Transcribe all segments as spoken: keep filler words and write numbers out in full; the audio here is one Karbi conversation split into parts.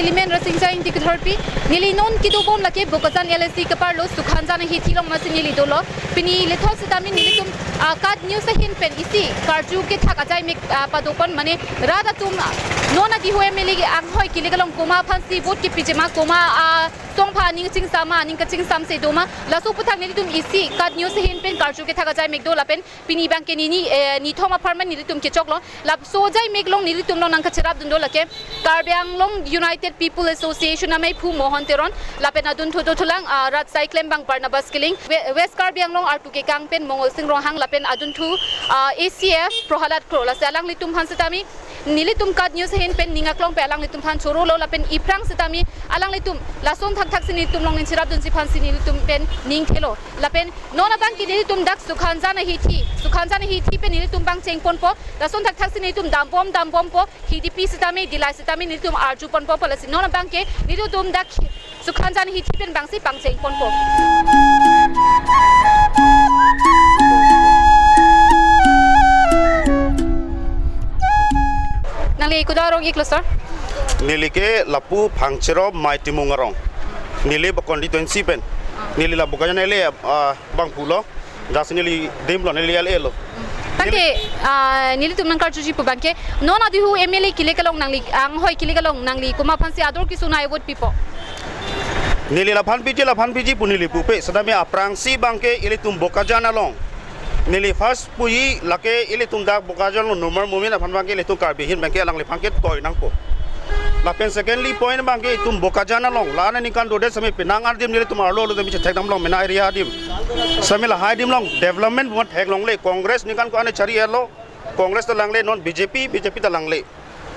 Neli men Rasinja Ingti Kithorpi, neli non kedobom lake Bokajan L A C keparlo Sukhanjan ahithi along masi neli dolo. Pini lethot sitame nelitum, ah, KAT News ahin pen isi karju kethak ajaimek, ah, padopon mane rat atum, ah, non adihu M L A anghoi kele kelong komat aphansi vote kepiji ma, komat, ah, songpha aning chingsam ma, aning kachingsamse do ma, laso aphuthak nelitum isi KAT News ahin pen karju kethak ajaimek do lapen pini abangke nini, eh, nithom apharman nelitum kechoklo. Laso ajaimek along nelitum along nangkacherapdun do lake Karbi Anglong United People Association ameiphu Mohon Teron, lapen adunthu dothulang, ah, rat saiklem abang Barnabas Killing, We-, West Karbi Anglong artu kekang pen Mongol Sing Ronghang, lapen adunthu, ah, A C F Prohalad Kro, lasi alanglitum aphan sitame nelitum KAT News ahin pen ning aklong pen alanglitum aphan chorolo lapen iphrang sitame alanglitum lason thakthaksi nelitum along ning cherapdunji aphansi nelitum pen ning thelo. Lapen non abangke nelitum dak Sukhanjan ahithi, Sukhanjan ahithi pen nelitum abang chengponpo, lason thakthaksi nelitum dambom dambompo, H D P sitame, Dillai sitame nelitum arjuponpo pu lasi non abangke nelitum dak Sukhanjan ahithi pen abangsi pangchengponpo. Nangli kodak arong iklo, sir? Neli ke lapu Phangcherop Maitimung arong. Neli ba constituency pen. Neli la Bokajan L A, ah, abang pulo. Jas neli dimlo, neli L A lo. Abangke, ah, nelitum nangkarjuji pu abangke non adihu M L A kele kelong nangli, anghoi kele kelong nangli komat aphansi ador kesung nai vote pipo? Neli laphan piji, laphan piji pu neli pupe. Sitame aphrangsi abangke ilitum Bokajan along neli first puji lake ilitum dak Bokajan along Numal Momin aphan abangke ilitum Karbi ahin abangke alangliphan ketoi nangpo. Lapen secondly point abangke itum Bokajan along la-an aningkan dodet sitame penang adim nelitum arlo lo tame chethekdamlong mena area adim. Sitame lahai adim along development pu theklongle, Congress ningkan ko-an chari-etlo, Congress ta langle, non B J P, B J P ta langle.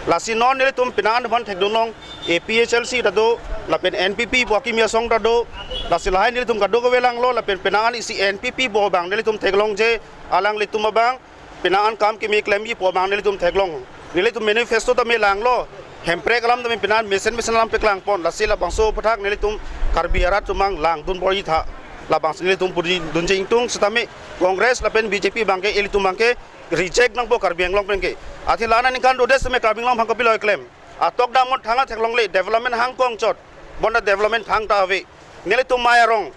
Lasi non nelitum penang an aphan thekdunlong, A P H L C ta do, lapen N P P pu akimi asong ta do, lasi lahai nelitum kadokave langlo, lapen penang an isi N P P pu abang nelitum theklongji, alanglitum abang penang an kam kimi klemji pu abang nelitum theklong. Nelitum manifesto tame langlo, hemprek alam tame penang an mesen mesen alam paklangpon, lasi labangso aphuthak nelitum Karbi arat atum abang langdun bor-itha. Labangsi nelitum pudun dunji ingtung, sitame Congress lapen B J P abangke ilitum abangke reject nangpo Karbi Anglong pen ke. Athe la-an aningkan dodet sitame Karbi Anglong aphan kopilo keklem? Atok dam mot thang theklongle, development hang kongchot. Bonta development thangta ave. Nelitum Mai arong,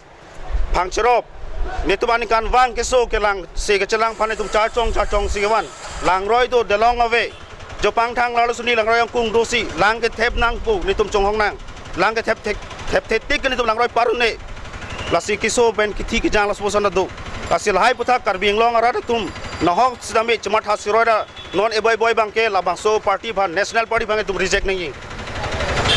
Phangcherop, nelitum aningkanvang keso kelangse kechelang aphan nelitum charchong charchongsi kevan. Langroi do, delong ave. Jopang thang lalo suni langroi angkung dosi, lang kethep nangpo nelitum chonghong nang. Lang kethep thek, thep thek tik nelitum langroi par un-e. Lasi keso pen kithi kejang laso ason ta do. Lasi lahai aphuthak Karbi Anglong arat atum nahok sitame chematha siroi ra non eboi boi abangke labangso party aphan, National Party abang itum reject nangji.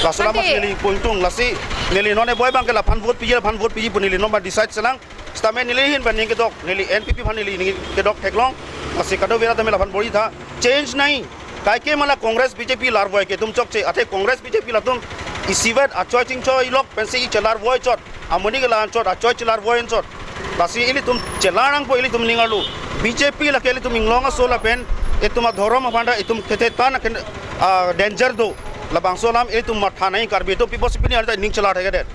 Laso alam Ante- neli pu ingtung, lasi neli non eboi abangke laphan vote piji, laphan vote piji pu neli non ba decide selang. Sitame neli ahin pen ning kedok, neli N P P aphan neli ning kedok theklong. Lasi kadokave arat tame laphan bor-itha. Change nangji. Kaike ma la Congress B J P larvoi ke itum chokche, athe Congress B J P latum isivet achoi chingchoi lok pensi chelarvoi chot. Amonit ke la-an chot, achoi chelarvoi an chot. Lasi ilitum chelar nangpo ilitum ning arlo. B J P lake ilitum inglong aso lapen itum adhorom aphan ta itum thethe tan aken, ah, danger do. Labangso alam ilitum matha nangji, Karbi atum pi apotsi pini arta ning chelar thekthedet.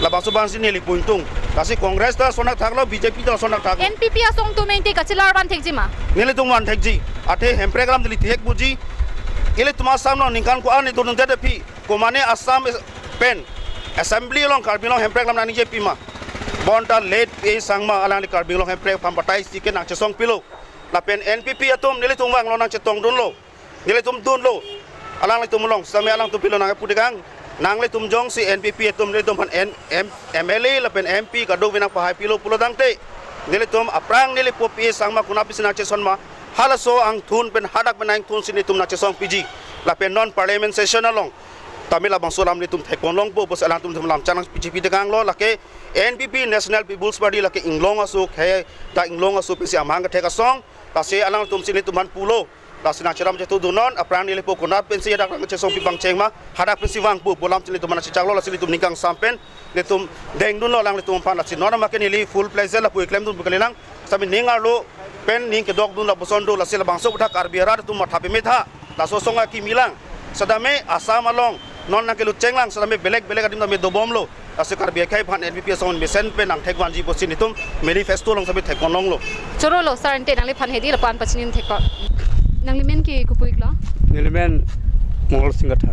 Labangso abangsi neli pu ingtung. Lasi Congress ta lason thaklo, B J P ta lason thaklo. N P P asong atum ente kachelar van thekji ma? Nelitum van thekji. Athe hemprek alam neli thek puji. Ilitum Assam along ningkan ko-an neli dundundet aphi, komane Assam pen Assembly along Karbi Anglong hemprek alam nangji pima? Bonta late P A Sangma alangli Karbi Anglong hemprek aphan bataisi ke nangchesong pilo. Lapen N P P atum nelitum vanglo, nangchetongdunlo. Nelitum dunlo. Alanglitum along sitame alangtum pilo nangpu tekang. Nanglitum jongsi N P P atum nelitum aphan N-, M-, M L A lapen M P kadokave nangpahai pilo pulo tangte, nelitum aphrang neli po P A Sangma konat pensi nangcheson ma, halaso angthun pen hadak pen angthunsi nelitum nangchesong piji. Lapen non parliament session along tame labangso alam nelitum thekponlongpo pusi alangtum lam chang nangpiji pi tekanglo, lake N P P, National People's Party, lake inglong aso, khei ta inglong aso pensi amahang kethek asong, lasi alangtumsi nelitum aphan pulo. Lasi nangcherap chetudun non, aphrang neli po konat pensi hadak nangchesong pi pangcheng ma, hadak pensi vangpo pu alam nelitum nangchechaklo, lasi nelitum ning kangsam pen nelitum dengdunlo alanglitum aphan, lasi non ma ke neli full pleasure lapu keklemdun pu kalilang. Sitame ning arlo pen ning kedokdun lapuson do, lasi labangso aphuthak Karbi arat atum matha peme tha. Laso asong akimi lang. Sitame Assam along non nangkelut chenglang, sitame belek belek adim tame dobomlo. Lasi Karbi akhei aphan N P P asong mesen pen nangthek vanji pusi nelitum manifesto along sitame thekponlonglo. Chorolo, sir, ante nangliphan hedi lapu-an pachini thekpo. Nangli men ke kopuiklo? Neli men Mongol Sing Kathar.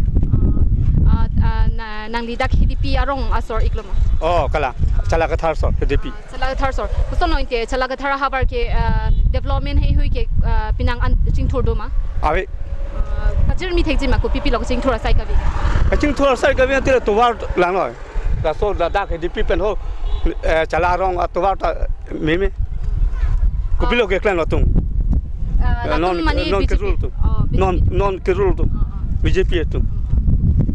Ah, Ah, ah, na, nangli dak Hidipi arong asor iklo ma? Oh, kalang. Chalakathar asor, Hidipi. Chalakathar asor. Koson lo inte, Chalakathar ahavar ke, ah, development heihui ke, ah, penang an chingthur do ma? Ave. Ah, kachirmi thekji ma, kopi pilo kachingthur asai kave? Kachingthur asai kave ante tovar lang noi. Laso ladak Hidipi pen ho, eh, Chala arong atovar ta meme. Kopilo keklem lo atum. Ah, eh, latum non, mane non B J P? Kerul atum. Oh, B J P. Non, non kerul atum. Oh, oh. B J P atum.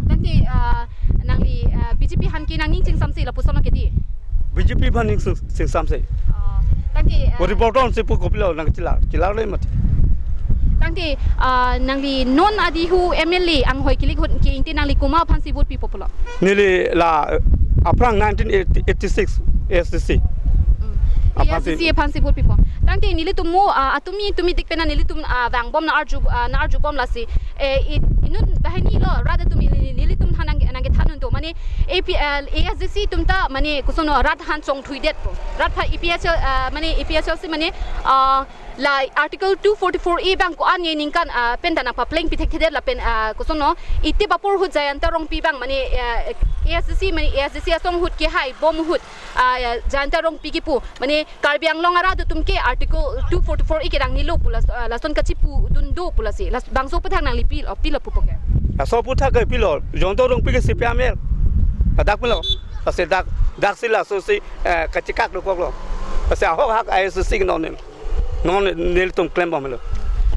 Tangte, ah, nangli, ah, B J P aphan ke nangning chingsamse lapuson lo ke di? B J P aphan ning ching-, chingsamse. Oh, tangte, ah, Poriborton si pu kopilo nangchelar. Chelar le mati. Tangte, ah, nangli non adihu M L A anghoi kelik ahut ke ingti nangli komat aphansi vote pipo pulo? Neli la, eh, aphrang nineteen eighty-six A S D C. Mm. Aphansi. A S D C aphansi vote pipo. Tangte nelitum mo, ah, atumi, tumi tik pena nelitum, ah, vangbom nang-arju, ah, nang-arjubom lasi. Eh, i-, inut banghini lo, rat atum ili, nelitum aphan nang, nangkethan un do. Mane A P L, A S D C atum ta, mane koson lo rat aphan chongthuidetpo. Rat aphan A P H L, ah, mane A P H L C mane, ah, la Article two forty-four A abang ko-an ningkan, ah, pen ta nangpapleng pithekthedet lapen, ah, koson lo, itip apor ahut Jayanta Rongpi abang mane, ah, A S D C mane A S D C asong ahut kehai bom ahut, ah, Jayanta Rongpi kipu mane Karbi Anglong arat atum ke Article two forty-four A kedang nilo pu la, ah, lason kachipudun do pu lasi. Las-, bangso aphuthak nangli pilo, pilo pupo ke? Laso aphuthak ke pilo, Jayanta Rongpi ke C P I M L. Ladak pilo, lasi dak, dak si laso si, eh, kachekak dokok lo. Lasi ahok hak A S D C non nel. Non nelitum klembom helo.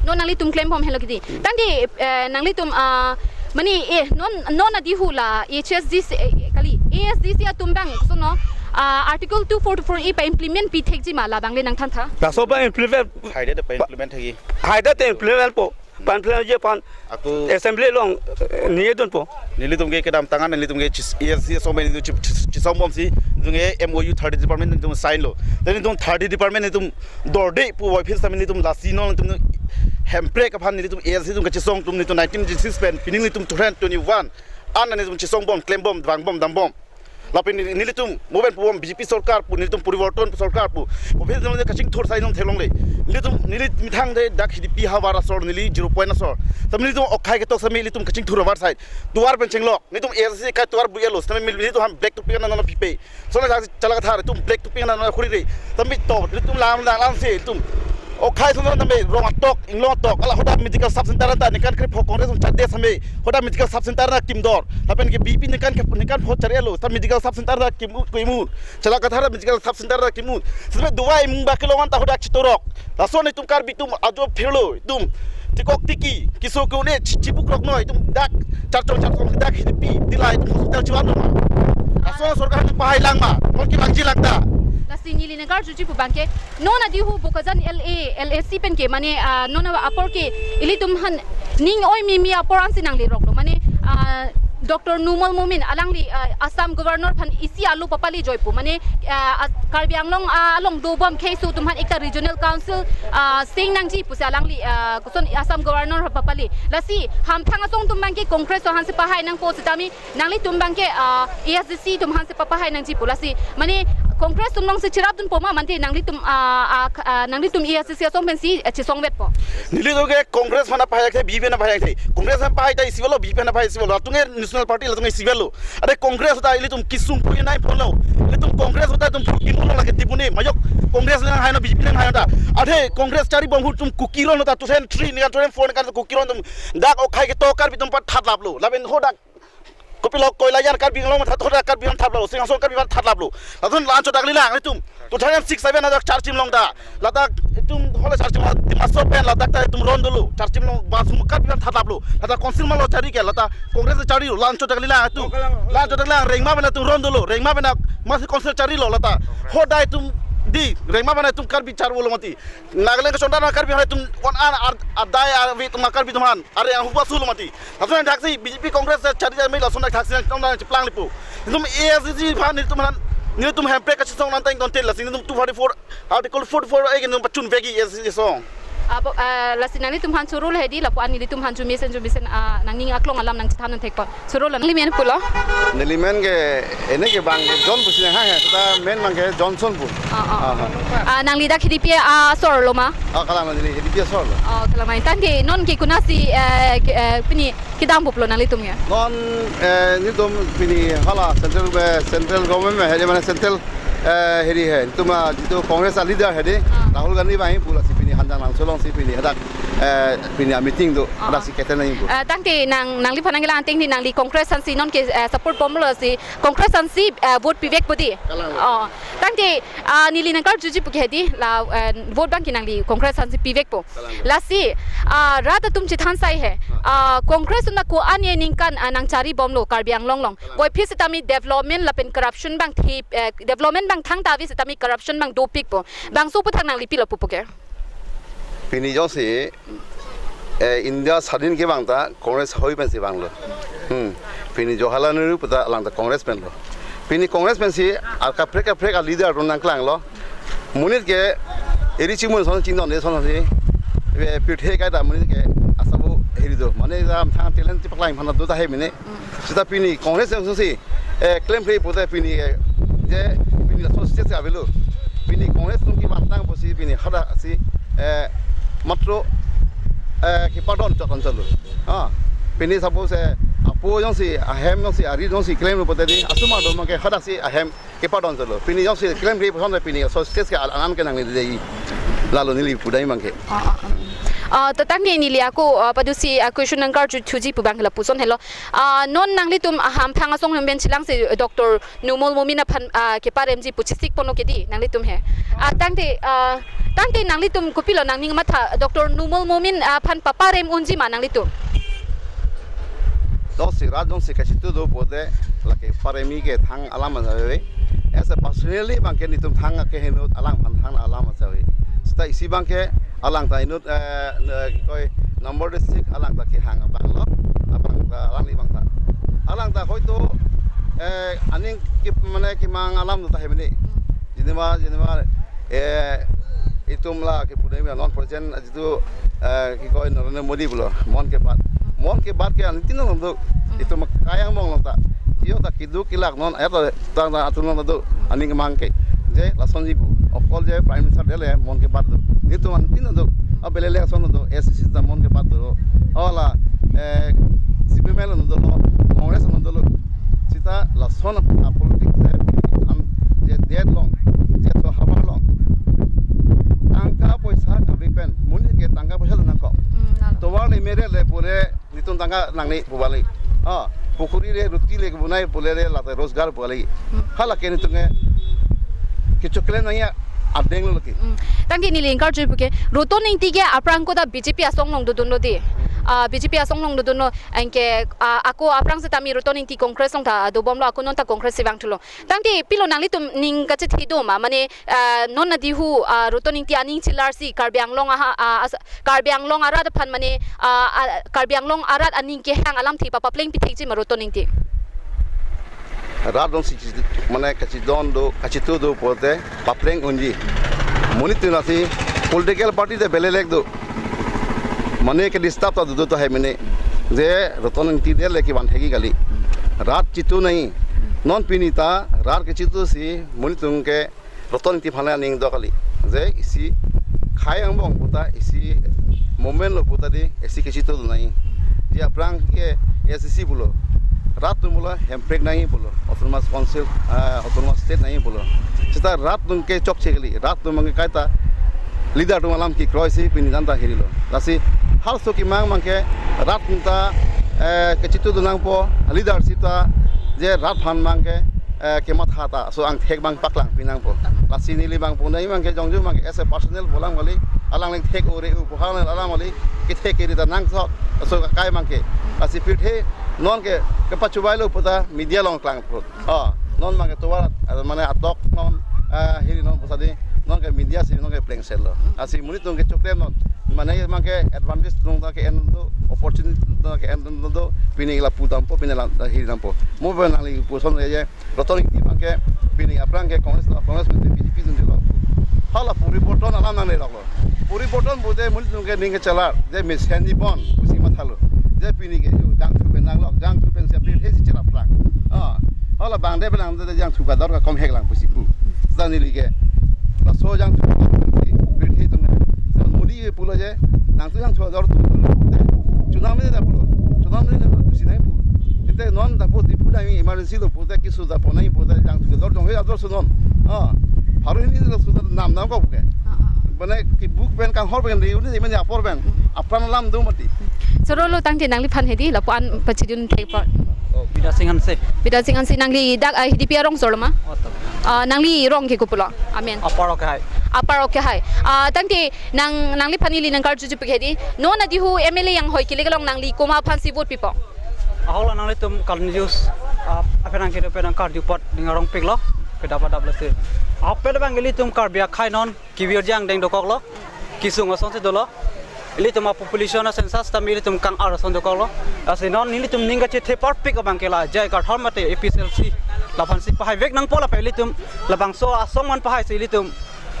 Non nanglitum klembom helo kiti. Hmm. Tangte, eh, nanglitum, ah, mane, eh, non, non adihu la H S D C, eh, kali, A S D C atum abang, koson lo, ah, Article two forty-four A pa-implement pithekji ma labang le nangthantha? Laso pa-implement. Haida ta pa-implement thekji. Haida ta implement po. Pan plan je pan. Ako assembly along, eh, ningjedunpo. Nelitum ke kedamtang an nelitum ke chis-, A S D C asong pen nelitum chis-, chis-, chisongbomsi, nelitum ke M O U thirty department nelitum sign lo. Then nelitum thirty department nelitum dorde pu voiphit sami nelitum lasi non nelitum Hemprek aphan nelitum A S D C atum kachisong atum nelitum nineteen eighty-six pen pini nelitum two thousand twenty-one an nelitum chisongbom, klembom, vangbom, dambom. Lapen neli-, nelitum, mo pen pubom B J P sorkar pu, nelitum Poriborton sorkar pu. Mo pen nelitum kachingthur asai non theklongle. Nelitum, neli methang de dak Hidipi ahavar asor, neli zero point asor. Tame nelitum okhai ketok sami nelitum kachingthur ahavar asai. Tovar pen chenglok. Nelitum A S D C akai tovar bu-elo. Tame nelitum aphan black topping nang nang pipe. Lason dak Chalakathar atum black topping nang nang khuri re. Tame to, nelitum lam nang lam se, nelitum. Okhai ason tame rong atok, inglong atok. Ala hadak medical sub center ta ningkan krepho Congress atum chade sami. Hadak medical sub center ta kimdor. Lapen ke B J P ningkan ke, ningkan pho chari-elo. Ta medical sub center ta kim-u, ko-imu. Chalakathar medical sub center ta kim-u. Sebe dawai mung ba kelong an ta hadak chitorok. Lason itum Karbi atum ajo phirlo. Itum tikok tiki. Keso ke-un-e chi-, chipukrok noi. Itum dak charchong charchong dak Hidipi. Dila itum hospital chivan ma. Lason sorkar nangpahai lang ma. Mon kevangji lang ta. Lasi neli nangkarjuji pu abang ke. Non adihu Bokajan L A, L A C pen ke, mane, ah, non apor ke, ilitum aphan ning oi mimi apor ansi nangleroklo. Mane, ah, Doctor Numal Momin, alangli, ah, Assam Governor aphan isi alo papale joipo. Mane, ah, as-, Karbi Anglong, ah, along dobom keso atum aphan ekta Regional Council, ah, seng nangji pusi alangli, ah, koson Assam Governor aphan papale. Lasi, hamphang asong atum abang ke Congress aphansi pahai nangpo sitame, nanglitum abang ke, ah, A S D C atum aphansi papahai nangji pu lasi. Mane Congress atum alongsi cherapdunpo ma mante nanglitum, ah, ah, k-, ah, nanglitum A S D C asong pensi, eh, chisongvetpo. Nelitum ke Congress aphan pahai ke, B J P aphan pahai ke. Congress aphan pahai ta isi avelo, B J P aphan pahai isi avelo. Latum ke National Party latum ke isi avelo. Are Congress ta ilitum kesung pu nai ponlo. Ilitum Congress ta itum kimu lo lake tipune. Majok Congress nanghaino, B J P nanghaino ta. Are Congress charibom ahut itum Kuki ron ta two thousand three ningkan two thousand four ningkan Kuki ron atum dak okhai ketok Karbi atum aphan thatlaplo. Lapen hadak kopilo koila jan Karbi Anglong tha-, thoda Karbi aphan thatlaplo, Singhason Karbi aphan thatlaplo. Latum la-anchot dak kalilang itum. Two thousand six seven adak charchim long ta. Ladak itum hole charchim la Dima Hasao pen ladak ta itum ron dolo. Charchim long ba sum Karbi aphan thatlaplo. Ladak council malo chari ke, lata Congress charilo, la-anchot dak kalilang itum. La-anchot dak kalilang Rengma pen itum ron dolo. Rengma pen masi council charilo lata. Hadak itum di Rengma pen itum Karbi charvolo mati. Nagaland kachondan Karbi aphan itum wan an ar-, adai arve atum Karbi atum aphan. Are yang hupa sulo mati. Lason dak si B J P Congress chari jami lason dak thaksi nang tong nang cheplang lipu. Nelitum A S D C aphan nelitum aphan nelitum Hemprek kachisong nang tang tontel lasi nelitum two forty-four, Article forty-four A ke nelitum pachunvekji A S D C asong. Apo, ah, lasi nanglitum aphan choro lo hedi, lapu-an nelitum aphan arjumesen arjumesen, ah, nangning aklong alam nangchethan un thekpo. Choro lo, nangli men pulo? Neli men ke, ene ke bang ke John pusi nanghang he, seta men bang ke Johnson pu. Oh, oh. Aha. Ah, nangli dak H D P asor lo ma? Ah, kalang neli H D P asor lo. Oh, kalang mai. Tangte non ke konatsi, eh, ke, eh, pini kedam pulo nanglitum ke? Non, eh, nelitum pini hala central, eh, central government hedi, mane central, eh, hedi he. Nelitum, ah, jitu Congress a leader hedi, ah, Rahul Gandhi bang pu, lasi pini Hanjang Langso alongsi pini hadak, eh, pini a meeting do, ah, hadak si keten nangji pu. Eh, tangte nang, nangliphan nangkelang ateng di nangli Congress aphansi non ke, eh, support bomlo, si Congress aphansi, eh, vote pivekpo di. Kalang. Oh. Tangte, ah, neli nangkarjuji pu ke hedi, la, eh, vote bang ke nangli Congress aphansi pivekpo. Kalang. Lasi, ah, rat atum chethan sai he. Ah. Ah, Congress atum ako-an aningkan, ah, nangchari bomlo Karbi Anglong along. Kalang. Puvoiphit setame development lapen corruption bang thi, eh, development bang thangta ave setame corruption bang dopikpo. Bangso aphuthak nangli pilo pupo ke? Pini jongsi, eh, India swadhin kevang ta Congress ahoi pensi vanglo. Hmm. Pini Jawaharlal Nehru puta alang ta Congress penlo. Pini Congress pensi akaprek kaprek a leader atum nangklanglo. Monit ke eri chingmun ason chingdon ason si, eh, pirthe kaita monit ke asabo heri do. Mane jam thang talent chepaklang aphan do ta he mene. Seta pini Congress atum si, eh, claim play pute pini, eh, je pini laso stage avelo. Pini Congress atum kevantang pusi pini hadak si, eh, matro, eh, kepardon chot an chotlo. Ah, pini suppose, eh, apo jongsi, ahem jongsi, ari jongsi claim lo pute di, asomar do bang ke hadak si ahem kepardon chotlo. Pini jongsi claim play puson pini laso stage ke al-, anan ke nangli dei. Lalo neli pudai bang ke. Ah, ah, ah. Ah, to tangte neli ako, ah, padusi, ah, question nangkarju thuji pu bang lapuson helo. Ah, non nanglitum ahamphang asong hem ben chelangsi Doctor Numal Momin aphan, ah, keparemji pu chesik ponlo ke di nanglitum he. Ah, tangte, ah, tangte nanglitum kopilo nangning matha Doctor Numal Momin aphan paparem unji ma nanglitum? Jongsi rat jongsi kachitu do pute lake paremi ke thang alam asai ave. As a personally bang ke nelitum thang ke henut alangphan thang alam asai ave. Seta isi bang ke alang ta inut, eh, ne, koi number district alang ta kehang abang lo, abang ta alangli bang ta. Alang ta hoito, eh, aning ke mane kemang alam ta he mene. Jinima, jinima, eh, itum la ke pune non present jitu, eh, ke koi Narendra Modi pulo, Mann Ki Baat. Mann Ki Baat ke antin nang do, itum Karbi Anglong along ta. Iyo ta keduk kelak non, ayat ta tang ta atum along ta do, aning kemang ke. Je lason ji pu. Okol je Prime Minister dele Mann Ki Baat do. Nelitum antin do. A belele ason do. A C C ta Mann Ki Baat do. Ola, eh, C P M along dolo. Congress along dolo. Seta lason a politics je an je det along. Je to habar along. Tangka poisa kave pen. Monit ke tangka poisa nangkok. Hmm, lalo. Tovar le mere le pure nelitum tangka nangne pu bali. Ah, pukuri le, ruti le, bunai pule le, late rozgar pu bali. Hmm. Hala ke nelitum ke kechoklem nangji adeng lo lake. Hmm. Tangte neli ingkar jui pu ke, Roton Engti ke aphrang ko ta B J P asong along dodunlo di. Ah, B J P asong along dodunlo, anke, ah, ako aphrang setame Roton Engti Congress along ta dobomlo, ako non ta Congress si vangthulo. Tangte pilo nanglitum ning kachethe do ma, mane, ah, non adihu, ah, Roton Engti aning chelarsi Karbi Anglong aha, ah, as-, Karbi Anglong arat aphan mane, ah, ah, Karbi Anglong arat aning kehang alamthe papapleng pithekji ma Roton Engti? Rat alongsi chi-, mane kachidon do, kachitu do pute papleng unji. Monit atum lasi political party te belelek do. Mane ke disturb ta do do ta he mene. Je Roton Engti dele kevan thekji kali. Rat chitu nangji. Non pini ta rat kechitu si monit atum ke Roton Engti aphan aning do kali. Je isi khei angbong puta, isi movement lo puta di, isi kechitu do nangji. Je aphrang ke A C C pulo. Rat atum pulo, Hemprek nangji pulo. Autonomous Council, eh, Autonomous State nangji pulo. Seta rat atum ke chokche kali. Rat atum bang ke kaita leader atum alam kekroi si pini jan ta heri lo. Lasi halaso kemang bang ke rat atum ta, eh, kechitu do nangpo, leadership ta je rat aphan bang ke, eh, kematha ta, so angthek bang paklang pi nangpo. Lasi neli bang pune bang ke jongju bang ke as a personal bolang kali, alang leng thek ore u puhang alam kali, kethek keri ta nangsot, so kakai bang ke. Lasi pirthe non ke kepachubai lo puta media along klang put. Ah, non bang ke tovar, ah, mane atok non, ah, heri non pusadi, non ke media si non ke plengset lo. Lasi monit atum kechoklem non, mane bang ke advantage atum ta ke-en do, opportunity atum ta ke-en do, pini lapu dampo, pini la heri dampo. Mo ba nangli puson ye, Roton Engti bang ke, pini aphrang ke Congress lo, Congress mete B J P atum lo. Hala poriborton alam nangleroklo. Poriborton pu je monit atum ke ning kechelar, je mesen ni bon pusi mathalo. Je pini ke jo jangthu pen nanglok, jangthu pensi apirthe si cheraplang. Ah, hala bang de belang de jangthu kador kakom heklang pusi pu. Seta neli ke laso jangthu kador pensi pirthe atum ke. Seta Modi pulo je nangtum jangthu kador atum pulo. Chunam ne da pulo. Chunam ne da pulo pusi nai pu. Ente non da pu di pu da emergency lo pu da kisu da pu nai pu da jangthu kador jong he ador sunon. Ah, pharo hini da su da nam nam ko pu ke. Ah, ah, ah. Mane kebuk pen kanghor pen riu ni mane apor pen. Apran alam do mati. Chorolo tangte nangliphan hedi lapu-an pachidun thek apot. Oh, Bidya Sing Hanse. Bidya Sing Hanse, nangli dak, ah, H D P arong sorlo ma? Oh, to. Ah, nangli rong ke kopulo? Amen. Apar Rokehai. Apar Rokehai. Ah, tangte nang, nangliphan ili nangkarjuji pu ke hedi. Non adihu M L A yanghoi kilik along nangli komat aphansi vote pipo? Ahok lo nanglitum Karbi News, ah, apherang kedo pen nangkarju apot ning arong piklo. Kedap adap lasi. Ahok pet abang ilitum Karbi akhai non kevirji angdeng dokoklo, kesung asonsi dolo. Ilitum a-population a-census tame ilitum kang-ar ason dokoklo. Lasi non nelitum ning kachethe parpik abang ke la J I Kathar mate A P H L C laphansi pahaivek nangpo lapen ilitum labangso asong aphan pahaisi ilitum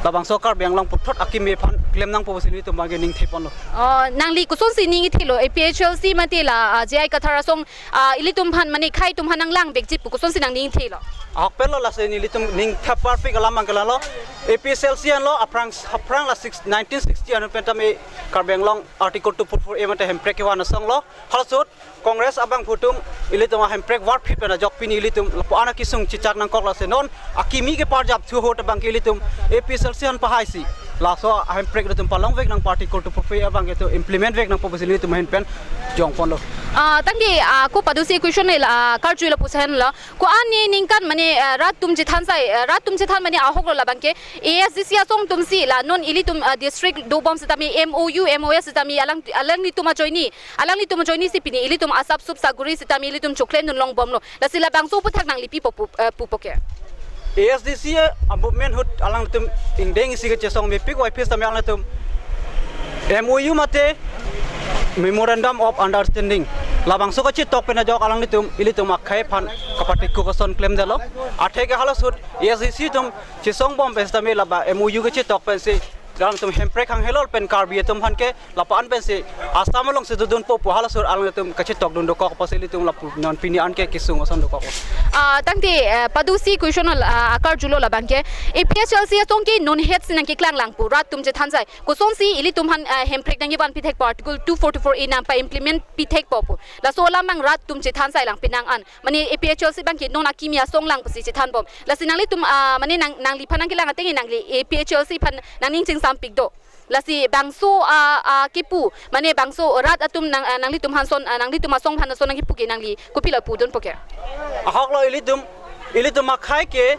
labangso Karbi Anglong puthot akimi aphan klem nangpo pusi ilitum abang ke ning theponlo. Oh, nangli kosonsi ning thelo, A P H L C mate la, ah, J I Kathar asong, ah, ilitum aphan mane akhai atum aphan nanglangvekji pu kosonsi nangning thelo? Ahok pet lo lasi nelitum ning thap parpik alam abang ke lalo. A P H L C anlo aphrang, aphrang la six, nineteen sixty anut pen tame Karbi Anglong Article two four four A mate hemprek kevan asong lo. Halaso ahut Congress abangphu atum ilitum ahemprek varphit pen ajok pini ilitum lapu-an akesung chechak nangkok lasi non akimi keparjap thu ahut abang ke ilitum A P H L C aphan pahaisi laso ahemprek ilitum palongvek nangpo, Article two four four A abang ke itum implement vek nangpo pusi ilitum ahin pen jongponlo. Ah, tangte, ah, ko padusi question la, ah, karju lapuson lo. Ko-an ne ningkan mane, ah, rat atum chethan sai, ah, rat atum chethan mane ahok lo labang ke A S D C asong atumsi la non ilitum, ah, district dobom setame M O U, M O S setame alang, alanglitum ajoine, alanglitum ajoine si pini ilitum asap sup saguri setame ilitum choklem dun longbomlo. Lasi labangso aphuthak nangli pipo pu, eh, pupo ke? A S D C a-movement ahut alangtum ingdeng isi kechesong mepik wai pis tame alangtum M O U mate Memorandum of Understanding labangso kachetok pen ajok alanglitum ilitum akhai aphan kapatikuk ason klemdetlo. Atheke halaso ahut A S D C atum chesongbom pen setame laba M O U kachetok pensi alangtum hemprek hang helol pen Karbi atum aphan ke lapu-an pensi Assam alongsi dodunpo pu halaso ahut alangtum kachetok dun dokok apotsi ilitum lapu non pini an ke kesung ason dokok. Ah, tangte, eh, padusi question al, ah, akarjulo labang ke A P H L C asong ke non het si nangkeklang lang pu rat atum chethan sai. Kosonsi ilitum aphan, ah, hemprek nangkevan pithekpo, Article two forty four A nangpa-implement pithekpo pu. Laso alam abang rat atum chethan sai lang penang an. Mane A P H L C abang ke non akimi asong lang pusi chethanbom. Lasi nanglitum, ah, mane nang, nangliphan nangkelang ateng nangli A P H L C aphan nangning chingsam pik do. Lasi bangso, ah, ah, kipu, mane bangso rat atum nang, ah, nanglitum aphan ason, ah, nanglitum asong aphan ason nangkipu ke nangli kopilo pudunpo ke? Ahok lo ilitum, ilitum akhai ke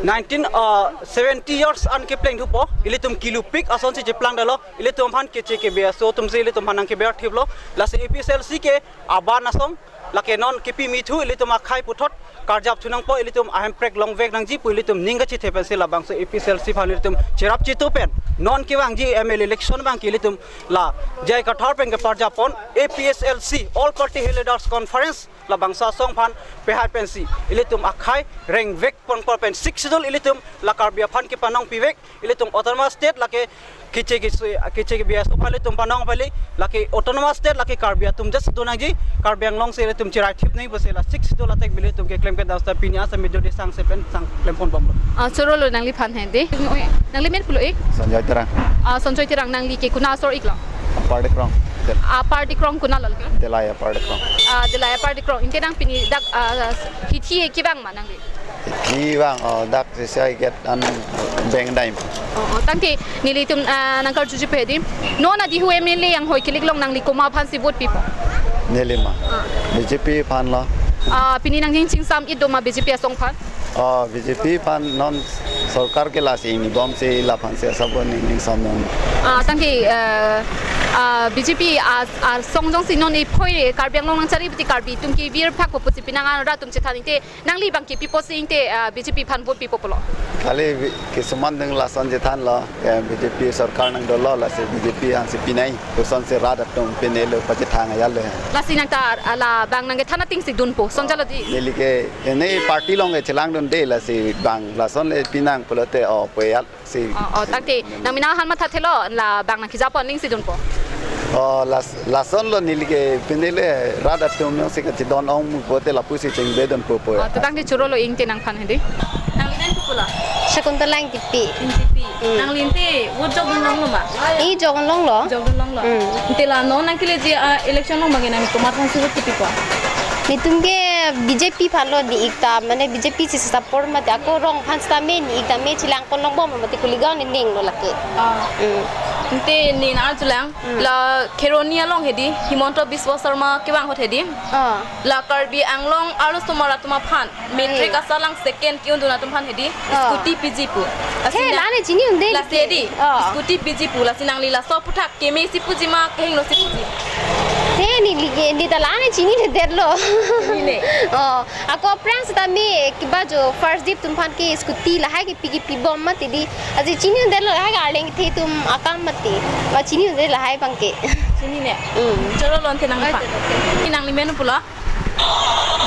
nineteen, ah, seventy years an kepleng thupo, ilitum kelupik asonsi cheplangdetlo, ilitum aphan keche kebe aso atumsi ilitum aphan nangkeber thiplo, lasi A P H L C ke aban asong, lake non kepi mithu ilitum akhai puthot karjap thu nangpo, ilitum ahemprek longvek nangji pu ilitum ning kachethe pensi labangso A P H L C aphan ilitum cherap chitu pen non kevangji M L A election abang ke ilitum la J I Kathar pen keparjappon A P H L C All Party Hill Leaders Conference labangso asong aphan pehai pensi ilitum akhai rengvek ponpo pen Sixth Schedule ilitum la Karbi aphan kepanong pivek, ilitum autonomous state lake keche kesui, keche kebi aso aphan ilitum panong pali, lake autonomous state lake Karbi atum just do nangji, Karbi Anglong si ilitum cherai thip nangji pusi la Sixth Schedule attack pen ilitum keklem kedam seta pini asa medo de sang sepen sang klemponbomlo. Ah, chorolo nangliphan hedi. Nangli men pulo ik? Sanjoy Terang. Ah, Sanjoy Terang, nangli ke kona asor iklo? Upper Dikrong. Del- Upper Dikrong kona lo ke? Dillai Upper Dikrong. Ah, Dillai Upper Dikrong. Ingke nang pini dak, ah, hithi kevang ma nangli? Hithi vang, oh, dak sisai get an beng daim. Oh, oh, tangte nelitum, ah, nangkarjuji pu hedi. Non adihu M L A yanghoi kilik along nangli komat aphansi vote pipo? Neli ma. Ah. B J P aphan lo. Ah, pini nangning chingsam it do ma B J P asong aphan? Oh, B J P aphan non sorkar ke lasi ingbomsi laphansi asap ningning samnon. Ah, tangte, eh, Ah, B J P a, asong jongsi non iphoi Karbi Anglong nangchari piti Karbi atum kevir phakpo pusi pinang an rat atum chethan ingte, nangli abang ke pipo si ingte, ah, B J P aphan vote pipo pulo. Kali bi-, kisuman ding lason chethanlo, ya, B J P sorkar nangdolo, lasi B J P aphansi pinai, kosonsi rat atum pinelo pachethang ajatlo. Lasi nangta, ah, labang nangkethan athengsi dunpo, son jalo dei. Neli ke, ini party along ke chelangdunde, lasi bang lason le pinang pulote, oh, puyat. Si. Oh, oh, tangte, nang mena han mathathelo, labang nangkejapon athengsi dunpo. Oh, las-, lasonlo neli ke pinile rat atum jongsi kachidon ong mu pulote lapusi chingbe dunpo po. Oh, to tangte chorolo ingte nangphan hedi. Nangli nang pulo. Shakuntala Engtipi. Engtipi. Mm. Nangli ingte vote jokdun longlo ma? I jokdun longlo. Jokdun longlo. Mm. Ingte la non nangkeleji, ah, election along abang nangli komat aphansi vote kepipo? Netum ke B J P aphanlo, ne ik ta, mane B J P si support mati, ako rong aphan sitame ne ik tame chelang pon longbom mati, Kuligaon ne ninglo lake. Ah. Mm. Ingte ne nang arjulang, mm, la Kheroni along hedi, Himanta Biswa Sarma kevang ahut hedi. Ah. La Karbi Anglong arlosomar atum aphan, matric, eh, asatlang second ke-undun atum aphan hedi, ah, scooty piji pu. Lasi he, na-, lane chini unde lasi lake. Hedi, ah, scooty piji pu, lasi nangli laso aphuthak keme si puji ma, kehingno si puji? He, neli ke, neli ta lane chinine detlo. Chinine. Oh, ako aphrang sitame kiba jo first dip atum aphan ke scooty lahai kepi kepibom mati dei. Aji chinine detlo, lahai ke arleng kethe atum akam mati. Ba chinine det lahai abang ke. Chinine. Mm. Chorolo ingte nangphan. Oi, chorolo. Nangli men pulo?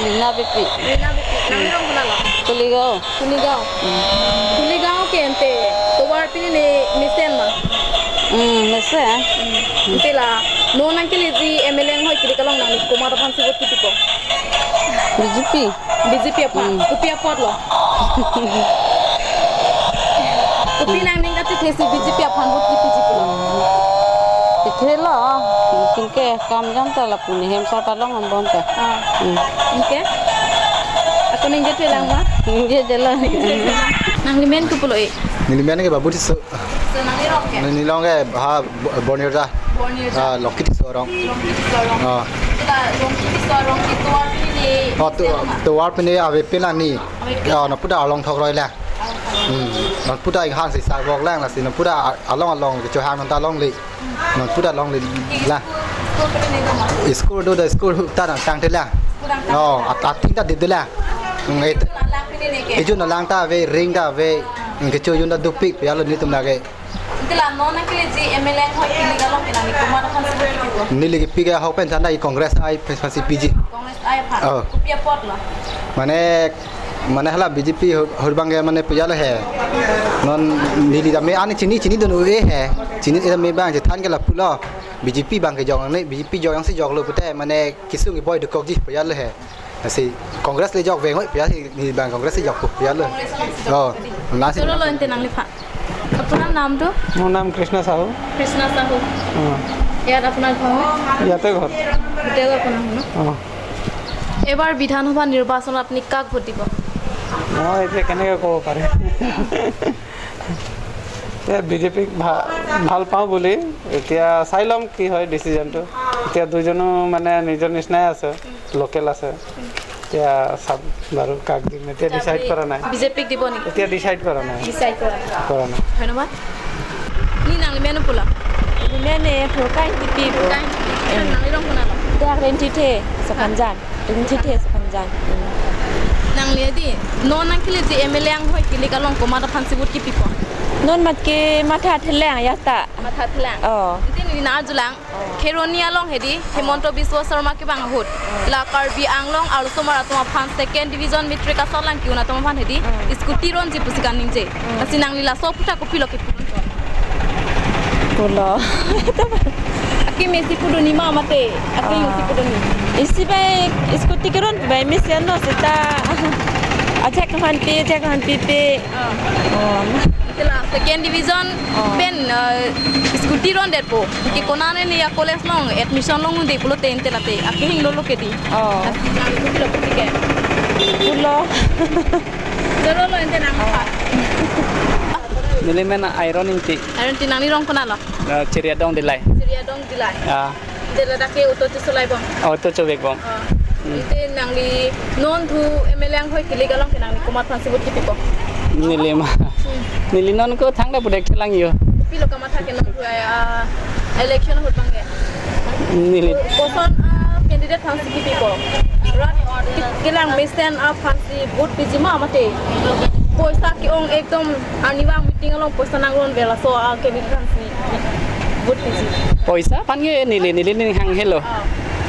Rina Beypi. Rina Beypi. Nangli rong konatlo? Kuligaon. Kuligaon. Hmm. Kuligaon ke ante tovar pini ne mesen ma? Hmm, mesen. Hmm. Ante la non nangkeleji M L A anghoi ke-ik along nangli komat aphansi vote kepipo? B J P. B J P aphan. Hmm. Kopi apotlo? Kopi nangning kachethesi B J P aphan vote kepiji pulo? Kethelo, tingke kam jam ta lapu ne hem sorkar along ambon ta. Ah. Hmm. Ingke? Ako ningje thelang ma? Ningje thelang. Nangli men kopulo e? Neli men ke Babu Tisso. So nangli rong ke? Neli rong ke ha Bo-, Borneo ja. Borneo ja. Ah, Longki Tisso arong. Longki Tisso arong. Ah. Ante la Longki Tisso arong ke tovar pini ne. Oh, to-, mesen ma? Tovar pini avepin lang ne. Avepin. Ah, non puta along thok roi lang. Along thok roi. Hmm. Non puta inghang si sa bok lang, lasi non puta a-, along along kecho hang non ta longle. Non puta longle la. School, school pini ne do ma? School do, do school ta nangtangte la. School nangtangte la. Oh, at-, atheng ta dip de la. Hmm, et-, la, la pini ne ke? Ejun lang ta ave, ring ta ave. Hmm, kecho jun ta dopik, ya lo netum lake. Ante la non nangkeleji M L A anghoi ke-ik along ke nangli komat aphansi vote kepipo? Neli kepi ke ahok pen tanda i Congress ai aphansi piji. Congress ai aphan. Oh. Kopi apotlo? Mane, mane hala B J P hur-, hur abang ke mane puya lo he. Non neli tame ani chini chini dun u-e he. Chini-e tame abang chethan ke lapulo. B J P abang ke jok nangne, B J P jok jongsi joklo pute mane kesung keboi dokokji puya lo he. Lasi Congress le jok veng hoi puya si, ne abang Congress le jok pu puya lo. Congress alongsi jok. Oh, pu tadi. Nasi. Chorolo ingte nangliphan. আপোনাৰ নামটো? মোৰ নাম কৃষ্ণ চাহু। কৃষ্ণ চাহু। অ। ইয়াত আপোনাৰ ঘৰ? ইয়াতে ঘৰ। গোটেই ঘৰ আপোনাৰ ন? অ। এইবাৰ বিধানসভা নিৰ্বাচনত আপুনি কাক ভোট দিব? মই এতিয়া কেনেকে ক'ব পাৰিম? এতিয়া বিজেপিক ভা-, ভাল পাওঁ বুলি, এতিয়া চাই ল'ম কি হয় ডিচিজনটো। এতিয়া দুইজনো মানে নিজৰ নিচিনাই আছে। লোকেল আছে। এতিয়া চাম বাৰু কাক দিম, এতিয়া এতিয়া ডিচাইড আপুনি কৰা নাই। বিজেপিক দিব নেকি? এতিয়া ডিচাইড কৰা নাই। ডিচাইড কৰা নাই। কৰা নাই। ধন্যবাদ। Ni nangli men pulo? Ni men e Purkai Engtipi pu. Purkai Engtipi. Hmm. Nangli rong konatlo? Dak Rentithe Sapanjan. Rentithe Sapanjan. Hmm. Nangli di, non nangkeleji M L A anghoi ke-ik along komat aphansi vote kepipo? Non mat ke matha thelang ya ta. Matha thelang. Oh. Ante neli nang-arjulang. Oh. Kheroni along hedi, oh, Himanta Biswa Sarma kevang ahut. Oh. La Karbi Anglong arlosomar atum aphan second division matric asatlang ke-un atum aphan hedi. Oh. Scooty ronji pusi kaningje. Oh. Lasi nangli laso aphuthak kopilo kepu? Pulo. Akeme si pudun-i ma mate. Akeme si, ah, pudun-i. Isi bai scooty keron bai mesen lo seta. Ajak hanpi, ajak hanpipe. Ah. Oh. Ante la second division, oh, pen, eh, scooty rondetpo. Ke, oh, konane ne ya college along admission longde pulote ante late akehing lolo ke di. Oh. Lasi nangli kopilo pu-ik ke? Pulo. Chorolo ante nang, oh, pa. Neli men Iron Ingti. Iron Ingti, nangli rong konatlo? Eh, Cheriadong Dillai. Cheriadong Dillai. Ah. Ante ladak ke auto chosolai bom? Auto chovek bom. Ah. Hmm. Ante nangli non thu M L A anghoi ke-ik along ke nangli komat aphansi vote kepipo? Neli ma. Hmm. Neli non ko thangta pu dek thelang yo. Kopilo kamatha ke non thu, ah, election ahut abang ke? Neli. Koson a-candidate aphansi kipipo? Rat ke-, kelang mesen aphansi vote piji ma mate? Poisa ke-ong ekdom arnivang meeting along poisa nangron vel laso a-candidate aphansi vote piji. Poisa aphan ke neli, neli ning hang helo. Ah.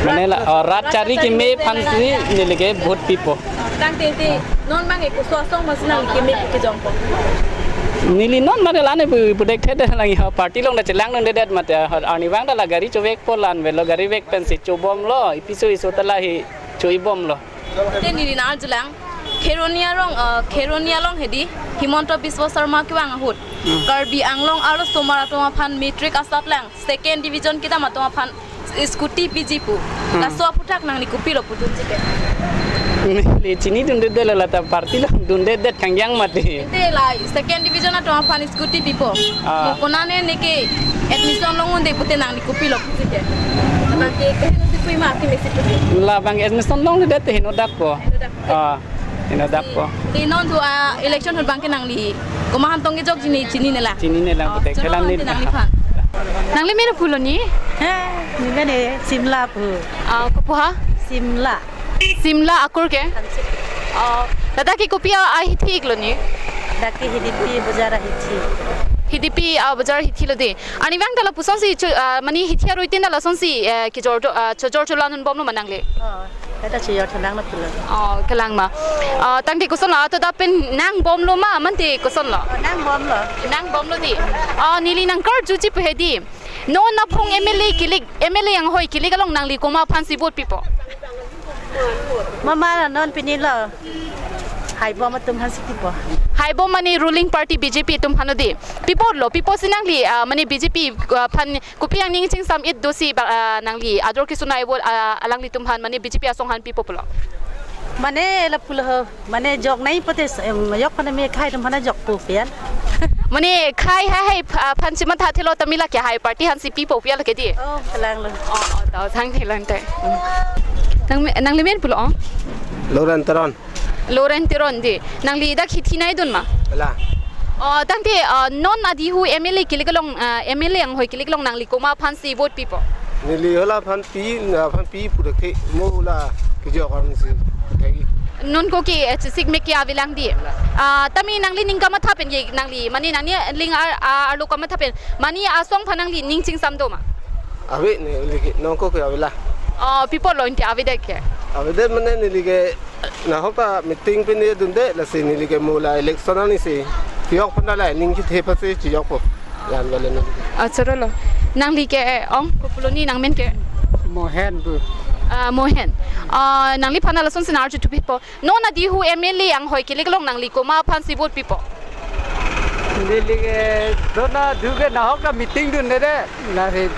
Mane la, rat, oh, rat chari keme aphansi neli ke vote pipo. Tangte te non abang ke koson asong aphansi nangli keme pu kejongpo? Neli non mane la ne pu, pu dek the de lang ha party along ta chelangdundedet mate, ha arnivang ta la gari chovekpo, la-an avelo, gari vek pensi chobomlo, ipiso iso ta la hi cho-ibomlo. Te neli nang-arjulang, Kheroni arong, eh, Kheroni along hedi, Himanta Biswa Sarma kevang ahut. Hmm. Karbi Anglong arlosomar atum aphan matric asatlang second division kedam atum aphan scooty piji pu. Hmm. Laso aphuthak nangli kopilo pudunji ke? Neli chinidundedetlo, la ta party along dundedet kangjang mate. Te la second division atum aphan scooty pipo. Ah. Mo konane neke admission longdunde pute nangli kopilo puji ke? Labang ke kaheno si pui ma, akemesi puji? Labang admission longledet te henodak po. Henodak. Ah, henodak po. Te non thu a-election ahut abang ke nangli komat aphan tong kejokji ne, chinine lang? Chinine lang. Oh, pute choro kelang ante ni nangliphan. Nangli men pulo ni? He, nemen Simla pu. Ah, kopu ha? Simla. Simla akur ke? Thansi. Oh, ladak ke kopi a-, ahithi iklo ni? Ladak ke Hidipi bojar ahithi. Hidipi, ah, bojar ahithi lo de. Arnivang ta lapusonsi cho-, ah, mane hithi arui tin ta lasonsi, eh, kejor cho-, ah, chojor cholangbomlo ma nangli? Oh, ta chojor cholanglo pulo. Oh, kelang ma. Ah, tangte kosonlo, ato adap pen nangbomlo ma, mante kosonlo? Oh, nangbomlo. Nangbomlo de. Ah, neli nangkarjuji pu hedi. Non aphong M L A kilik, M L A anghoi kilik along nangli komat aphansi vote pipo? Mama non pinilo. Haibom atum aphansi pipo. Haibom mane ruling party B J P atum aphan de. Pipotlo, pipo si nangli, ah, mane B J P, ah, aphan kopi aning chingsam-et dosi ba, ah, nangli ador kesuna evo, ah, alanglitum aphan mane B J P asong aphan pipo pulo? Mane lapulo ho, mane joknei pute, em, yok aphan me khei atum aphan jokpo pian. Mane khei ha hai pha-, aphan chimatha thelo tamila ke hai party aphansi pipo pian ke di. Oh, kelanglo. Oh, oh, tau thang thelo ante. Nang, nangli men pulo, oh? Loren Teron. Loren Teron de. Nangli dak hithi nangdun ma? Hala. Oh, tangte, ah, non adihu M L A kilik along, ah, M L A anghoi kilik along nangli komat aphansi vote pipo? Neli hala aphan pi, aphan pi pura ke mo la kejok aphansi thagi. Non ko ke, eh, chesik mek ke avelang di. Ah, tame nangli ning kamatha pen ke nangli, mane nangli ling ar, ar, arlo kamatha pen, mane asong aphan nangli ning chingsam do ma? Ave neli ke, non ko ke avela. Oh, pipotlo ante avedet ke? Avedet mane neli ke nahok ta meeting pen dunde, lasi neli ke mo la election ani si kejok aphan la ning kethe aphansi kejokpo. Yan vale neli. Ah, choro lo. Nangli ke, eh, ong, kopulo ni nangmen ke? Mohen pu. Ah, Mohen. Ah, nangliphan lasonsi nang-arju thupipo. Non adihu M L A anghoi kilik along nangli komat aphansi vote pipo? Neli ke, dona duke nahok ta meeting dunde de. Lasi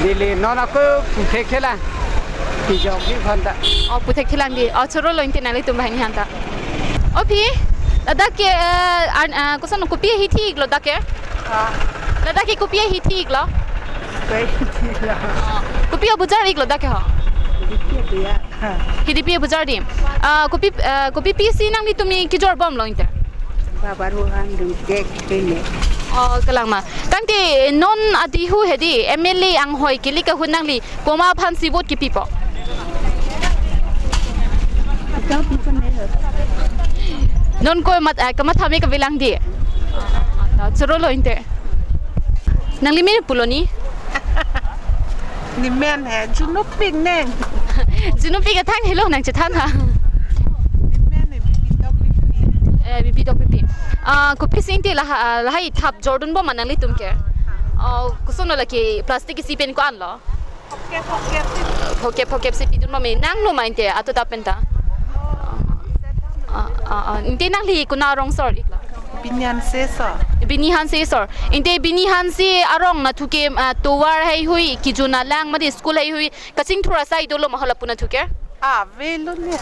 neli non ako puthek thelang. Kejokji aphan ta. Oh, puthek thelang di. Oh, choro lo ante nanglitum banghini aphan ta. Oh, phi, ladak ke, eh, an, ah, koson kopi ahithi iklo dak ke? Ah. Ladak ke kopi ahithi iklo? Kopi ahithi iklo. Oh, kopi abojar iklo dak ke ho? Kopi ahithi ya. Ha. Hidipi abojar di. Ah, kopi, ah, kopi pisi nanglitum ke kejorbomlo ante? Babar huhan dun kek kene. Oh, kelang ma. Tangte non adihu hedi M L A anghoi kilik ahut nangli komat aphansi vote kepipo? Non ko mat, ah, kamatha me kavelang di. Ah, choro lo ante. Nangli men pulo ni? Nemen he, Junupik neng. Junupik athang helo nangchethan ha. Nemen he, Bibi Dokpipi. Eh, Bibi Dokpipi. Ah, kopisi ante la, ah, lahai thap jordunbom ma nanglitum ke? Oh, kosonlo lake plastic isi pen ko-anlo? Phokep, phokep si. Phokep, phokep si pidunbom me. Nanglo ma ante ato adap pen ta? Ah, ah, ah. Ante nangli konat arong asor iklo? Bini Hanse asor. Bini Hanse asor. Ante Bini Hanse arong nathu ke, ah, tovar heihui, kejun alang mate school heihui kachingthur asai dolo ma hala pu nathu ke? Avelo ni.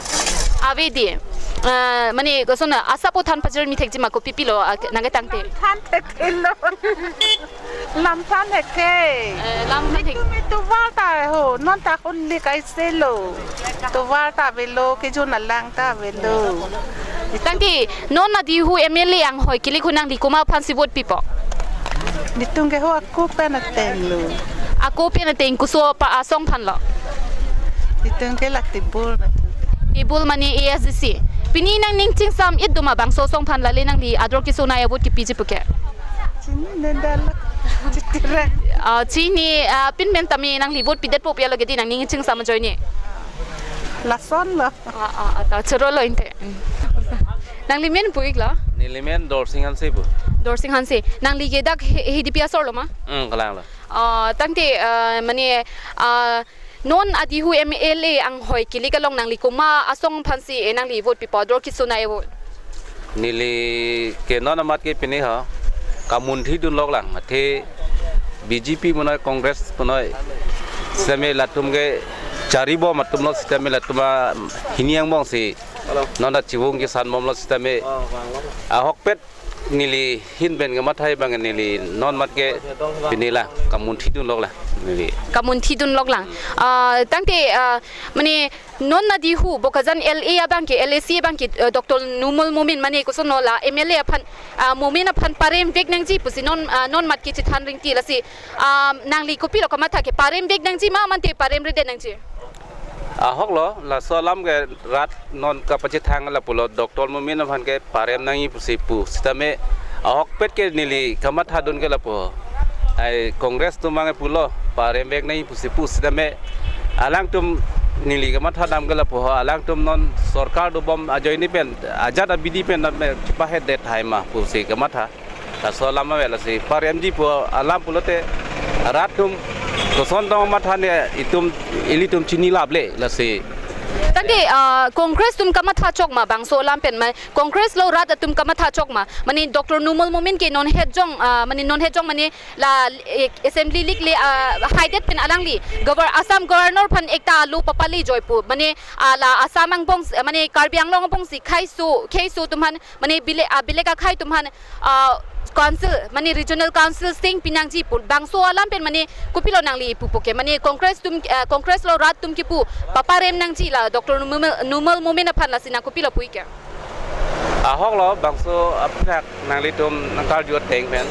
Ave di. Ah, mane koson asap o than pajirmi thekji ma kopi pilo, ah, nangketangte? Than thekthe lo. Lam than thekthe. Eh, lam than thek. Netum ke tovar ta ho, non ta holi kaise lo. Tovar ta avelo, kejun alang ta avelo. Tangte non adihu M L A anghoi kilik ahut nangli komat aphansi vote pipo? Netum ke ho ako pen ateng lo. Ako pen ateng koso pa asong aphan lo? Itum ke la table na. Table mane A S D C. Pini nangning chingsam-et do ma bangso asong aphan, lale nangli ador kesonei avote kepiji puke? Chini ne dala. Chitire. Ah, chini, ah, pin pen tame nangli vote pidetpo pu aloke di nangning chingsam ajoine. Lason lo. Ah, ah, ah, ta choro lo inte. Hmm. Nangli men pu-ik lo? Neli men Dorsing Hanse pu. Dorsing Hanse. Nangli ke dak H-, H D P asor lo ma? Hmm, kalang lo. Ah, tangte, ah, mane, ah, non adihu M L A anghoi kili kalong nangli komat asong aphansi, eh, nangli vote pipo ador kesonei avote? Neli ke non amat ke pini ha, kamunthi dun lok lang, athe B J P punoi, Congress punoi, sitame latum ke chari bom atum lo, sitame latum ahini angbong si non ta chivung kesan bom lo, sitame ahokpet neli ahin pen kamatha abang neli non amat ke pini la kamunthi dun lok lang neli. Kamunthi dun lok lang. Ah, tangte, ah, mane non adihu Bokajan L A abang ke, L A C abang ke, eh, Doctor Numal Momin mane koson lo la M L A aphan, ah, Momin aphan parem vek nangji pusi non, ah, non amat ke chethan ringti, lasi, ah, nangli kopilo kamatha ke, parem vek nangji ma mate parem redet nangji? Ahok lo, laso alam ke rat non kapachethang lapulo, Doctor Momin aphan ke parem nangji pusi pu. Sitame ahokpet ke neli kamatha dun ke lapu. Ai Congress atum abang pulo, parem vek nangji pusi pu. Sitame alangtum neli kamatha dam ke lapu, alangtum non sorkar dobom ajoine pen, ajat abidi pen dam pen, chepahet det hai ma pusi kamatha. Laso alam ave, lasi paremji pu alam pulote rat atum koson tong matha ne itum, ilitum chini laple lasi. Tangte, ah, Congress atum kamatha chok ma bangso alam pen ma, Congress lo rat atum kamatha chok ma? Mane Doctor Numal Momin ke non het jong, ah, mane non het jong mane la, eh, assembly lik le, ah, haidet pen alangli gover-, Assam Governor aphan ekta alo papale joi pu. Mane, ah, la Assam angbong, mane Karbi Anglong angbong si kheiso, kheiso atum aphan, mane bile, ah, bilek akhei atum aphan, ah, council, mane regional council siteng pinangji pu. Bangso alam pen mane kopilo nangli pupo ke? Mane Congress atum, ah, Congress lo rat atum kipu paparem nangji la Doctor Numal, Numal Momin aphan, lasi nang kopilo pu-ik ke? Ahok lo, bangso aphuthak nanglitum nangkarju ateng pen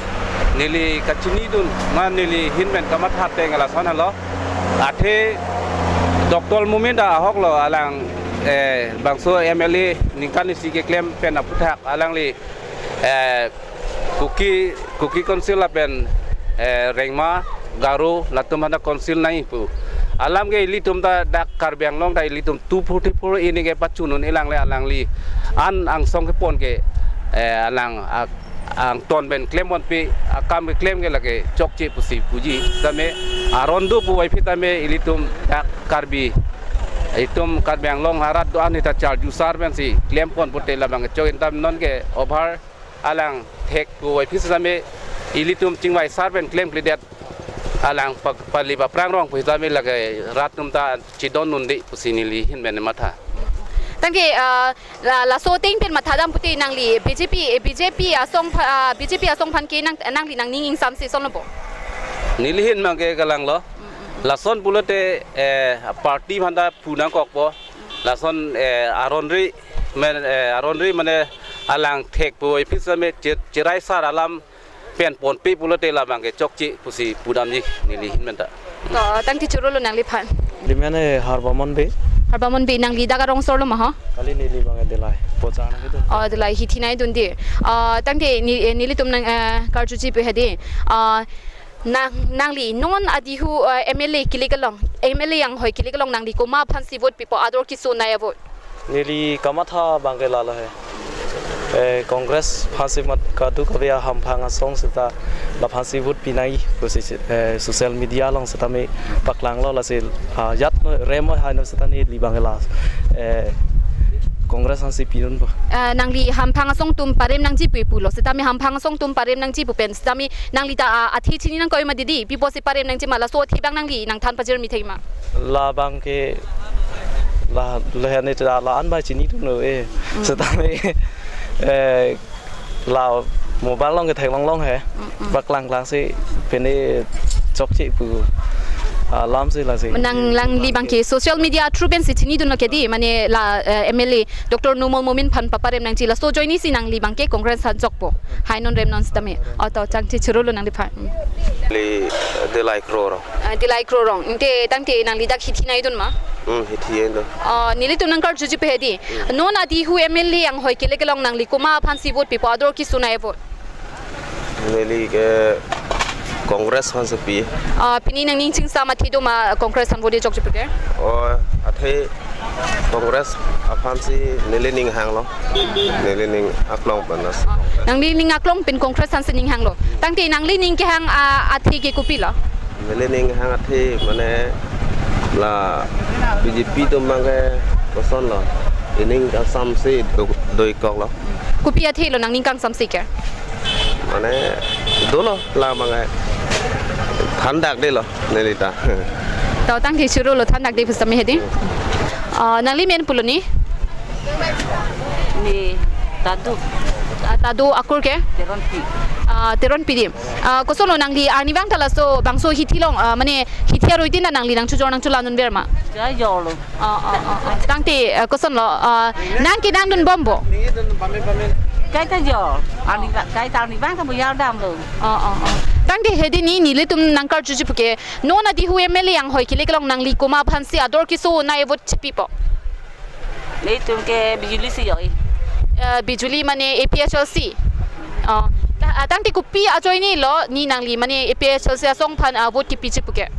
neli kachini dun, ma neli ahin pen kamatha ateng lason helo. Athe Doctor Momin ta ahok lo, alang, eh, bangso M L A ningkan isi keklem pen aphuthak alangli, eh, Kuki, Kuki Council lapen, eh, Rengma, Garo, latum aphan ta council nangji pu. Alam ke ilitum ta dak Karbi Anglong ta ilitum two forty-four A neke pachun un-e lang le alangli an angsong kepon ke, eh, alang ak-, angton pen klem ponpe, akam keklem ke lake chokche pusi puji. Tame aron do puvoiphit tame ilitum dak Karbi, itum Karbi Anglong arat do-an ta charju sar pensi klem pon pute labang chok-in tam non ke over alang thek puvoiphit sitame ilitum chingvai sar pen klemkledet, alang pa-, pali paphrang rong pu sitame lake rat atum ta chidon un-e pusi neli ahin pen matha. Tangte, ah, la, laso ateng pen matha dam pute nangli B J P, eh, B J P asong pha-, ah, B J P asong aphan ke nang, nangli nangning ingsamsi son lo bo? Neli ahin abang ke kalang lo. Lason pulote, eh, party aphan ta pu nangkokpo. Lason, eh, aron ri, men, eh, aron ri mane alang thek puvoiphit sitame che-, cherai sar alam pen ponpe pulote labang ke chokche pusi pudamji neli ahin pen ta. To, tangte choro lo nangliphan. Neli men, eh, Harbamon Bey. Harbamon Bey, nangli dak arong asor lo ma ho? Kali, neli abang Dillai. Pocha nang itu. Oh, Dillai hithi nai dun di. Ah, tangte ne-, eh, nelitum nang, eh, karjuji pu hedi. Ah, nang, nangli non adihu, eh, M L A kili kalong, M L A anghoi kili kalong nangli komat aphansi vote pipo ador kesonei avote? Neli kamatha abang ke lalo he. Eh, Congress aphansi mat kadokave ahamphang asong seta la aphansi vote pinai pusi, eh, social media along seta me paklang lo, lasi, ah, jat no rem hai no seta neli abang ke la, eh, Congress aphansi pidunpo. Eh, nangli hamphang asong atum parem nangji pu pulo, seta me hamphang asong atum parem nangji pu pen, seta me nangli ta, ah, athe chini nangkok ma didi, pi pusi parem nangji ma, laso athe abang nangli nangthan pajirmi thek ma? Labang ke la, la hane ta la an bai chini tum no eh. Mm. Seta me, eh, la mobile along ke theklong long he. Mm, mm. Paklang klang si pene chokche pu. Ah, lamsi lasi. Nang, nangli abangke social media through pensi chinidunlo ke di, mane la, eh, M L A Doctor Numal Momin aphan paparem nangji, laso ajoinesi nangli abangke Congress aphan jokpo. Hai non rem non sitame. O to, changche chorolo nangliphan. Hmm. Neli, eh, Dilai Kro Rong. Ah, Dilai Kro Rong. Ante tangte nangli dak hithi nangdun ma? Hmm, hithi nangdun. Ah, nelitum nangkarjuji pahedi. Hmm. Non adihu M L A anghoi kele kelong nangli komat aphansi vote pipo, ador keso nangji vote? Neli ke Congress aphansi pi. Ah, pini nangning chingsam athe do ma Congress aphan vote jokji pu ke? O, athe Congress aphansi neli ning hanglo. Neli ning aklong panas. Ah, nangli ning aklong pen Congress aphansi ning hanglo. Tangte nangli ning kehang, ah, athe ke kopilo? Neli ning hang athe mane la B J P atum abangke kosonlo. Ining kasamsi do, doikoklo. Kopi athe lo nangning kangsamsi ke? Mane dolo la abangke thandakdelo nelita. To tangte chorolo, thandakde pusitame hedi. Ah, nangli men pulo ni? Ne Tadu. Ah, Tadu akur ke? Teronpi. Ah, Teronpi di. Ah, kosonlo nangli arnivang ta laso bangso hithi along, ah, mane hithi aroi tin ta nangli nangchojor nangchola dunver ma? Chojorlo. Ah, ah, ah, ah. Tangte, eh, kosonlo, ah, nang ke nangdunbompo? Kaita jo, arnivang, kaita arnivang ta buyar damlo. Ah, ah, ah. Tangte hedi ni, nelitum nangkarjuji pu ke, non adihu M L A anghoi kele kelong nangli komat aphansi ador keso nangji vote chipipo? Nelitum ke Bijuli si joi. Eh, Bijuli mane A P H L C. Oh, ta, ah, tangte kopi ajoinelo ni nangli mane A P H L C asong aphan, ah, vote kipiji pu ke?